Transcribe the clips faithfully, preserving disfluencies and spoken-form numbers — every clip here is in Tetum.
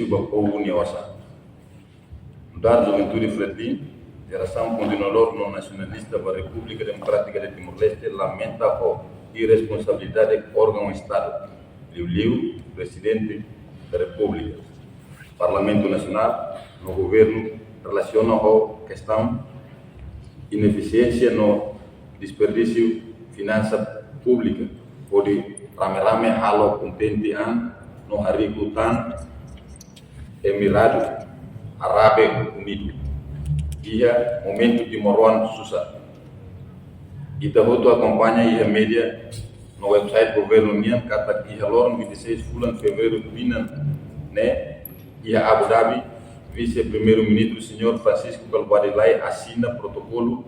ba povu nia osan. Nu'udar Juventude Fretilin, jerasaun kontinuadór no nasionalista ba Repúblika Demokrátika de Timor-Leste, lamenta ho irresponsabilidade órgaun Estadu, liuliu Prezidente da Repúblika, Parlamentu Nasionál no Governu relasiona ho kestaun inefisiénsia no desperdísiu finansa públika, hodi rame-rame halo kontente an no hariku tan Emiradu Arábia Unidu iha momentu timoroan susar. Ita hotu akompaña iha média no website governu nian katak iha loron vinte e seis fulan Fevereiru tinan ne'e, iha Abu Dhabi, Vise-Primeiru-Ministru Señór Francisco Kalbuadi Lay asina protokolu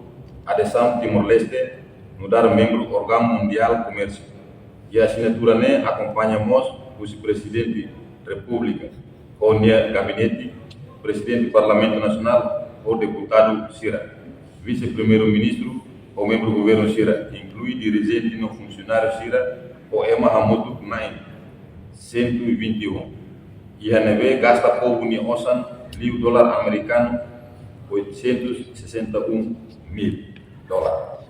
adezaun Timor-Leste nu'udar membru órgaun mundiál komérsiu. Iha asinatura ne'e akompaña mós husi Prezidente Repúblika ho nia gabinete, Prezidente Parlamentu Nasionál ho deputadu sira, Vise-Primeiru-Ministru ho membru governu sira, inklui dirijente no funsionáriu sira ho ema hamutuk na'in cento e vinte e um. Iha ne'ebé gasta povu nia osan liu dolar amerikanu oitocentos e sessenta e um mil dolar.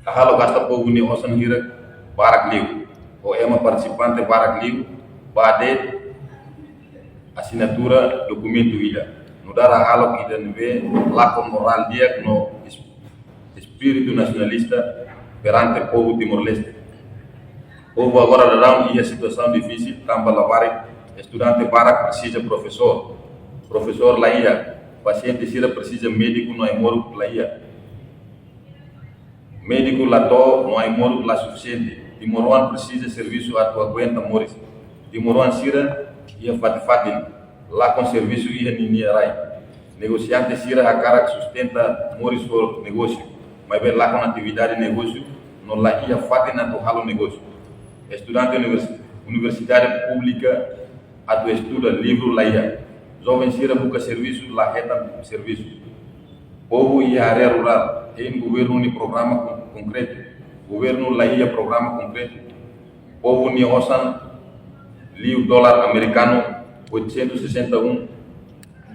Ka halo gasta povu nia osan hirak barak liu, ho ema partisipante barak liu, ba de'it asinatura dokumentu ida. Nu'udar hahalok ida ne'ebé lakon morál di'ak no es-, espíritu nasionalista perante povu Timor-Leste. Povu agora daudaun iha situasaun difisil, tanba labarik estudante barak presiza profesór. Profesór la iha, pasiente sira presiza médiku no ai-moruk la iha. Médiku la to'o no ai-moruk la sufisiente. Timoroan presiza servisu atu aguenta moris. Timoroan sira iha fatin-fatin, lakon servisu iha ninia rai. Negosiante sira hakarak sustenta moris ho negósiu, maibé lakon atividade negósiu no la iha fatin atu halo negósiu. Estudante univers-, universidade públika atu estuda, livru la iha. Joven sira buka servisu, la hetan servisu. Povu iha área rurál, hein governu nia programa kon-, konkretu. Governu la iha programa konkretu. Povu nia osan liu dolar amerikanu oitocentos e sessenta e um,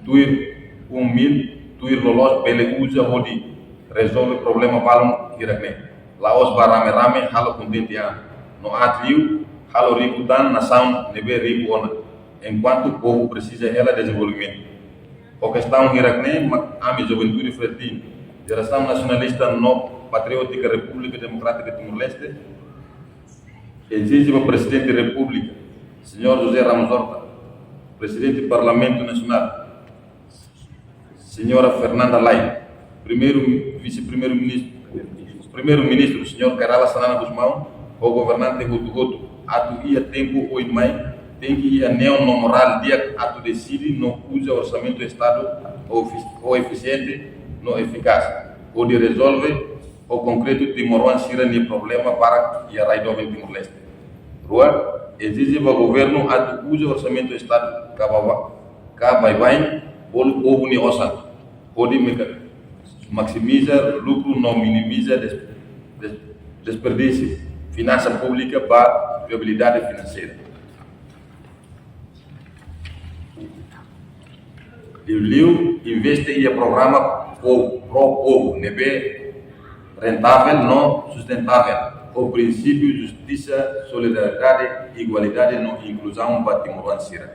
tuir um mil, tuir loloos bele uza hodi rezolve problema balun hirak ne'e. La'ós ba rame-rame halo kontente an, no aat liu halo riku tan nasaun ne'ebé riku ona, enkuantu povu presiza hela dezenvolvimentu. Ho kestaun hirak ne'e mak ami Juventude Fretilin, jerasaun nasionalista no patriótika Repúblika Demokrátika Timor-Leste, ezije ba Prezidente Repúblika, Señór José Ramos Horta, Prezidente Parlamentu Nasionál, Señora Fernanda Lay, Primeiru, Vise-Primeiru-Ministru, Primeiru-Ministru, Señór Kay Rala Xanana Gusmão, ho governante hotu-hotu, atu iha tempu oin mai, tenke iha neon no morál di'ak atu deside no uza orsamentu Estadu ho efi-, ho efisiente no efikás, hodi rezolve ho konkretu timoroan sira-nia problema barak iha rai doben Timor-Leste. Rua, ezije ba governu atu uza orsamentu Estadu ka ba-, ka baibain bolu povu nia osan, hodi meka-, maksimiza lukru no minimiza des-, des-, desperdísiu finansa públika ba viabilidade finanseira. Liuliu, investe iha programa po-, pro povu, ne'ebé rentável no sustentável, ho prinsípiu justisa, solidariedade, igualdade no inkluzaun ba timoroan sira.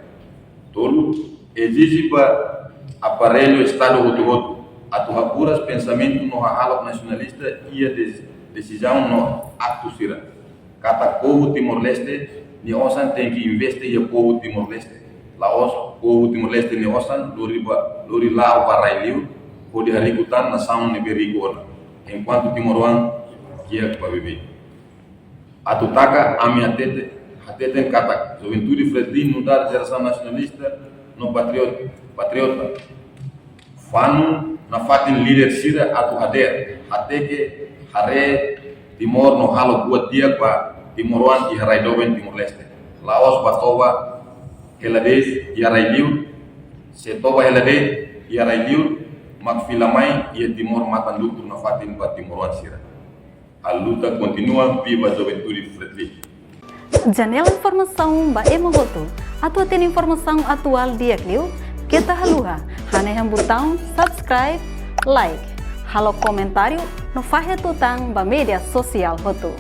Tolu, ezije ba aparellu Estadu hotu-hotu atu haburas pensamentu no hahalok nasionalista iha des-, desizaun no aktu sira. Katak povu Timor-Leste nia osan tenke investe iha povu Timor-Leste. La'ós povu Timor-Leste nia osan lori ba, lori la'o ba rai-liur, hodi hariku tan nasaun ne'ebé riku ona, enkuantu timoroan di'ak ba vive. Atu taka, ami hatete, hateten katak Juventude Fretilin nu'udar jerasaun nasionalista no patriot-, patriota, fanu nafatin líder sira atu hadeer, hateke, haree Timor no halo buat di'ak ba timoroan iha rai doben Timor-Leste. La'ós ba toba hela de'it iha rai-liur, se toba hela de'it iha rai-liur, mak fila mai iha Timor matan lukru nafatin ba timoroan sira. A luta continua, viva Juventude Fretilin. Janela informasaun ba ema hotu. Atu hatene informasaun atuál di'ak liu, keta haluha hanehan butaun subscribe, like, halo komentáriu no fahe tutan ba média sosiál hotu.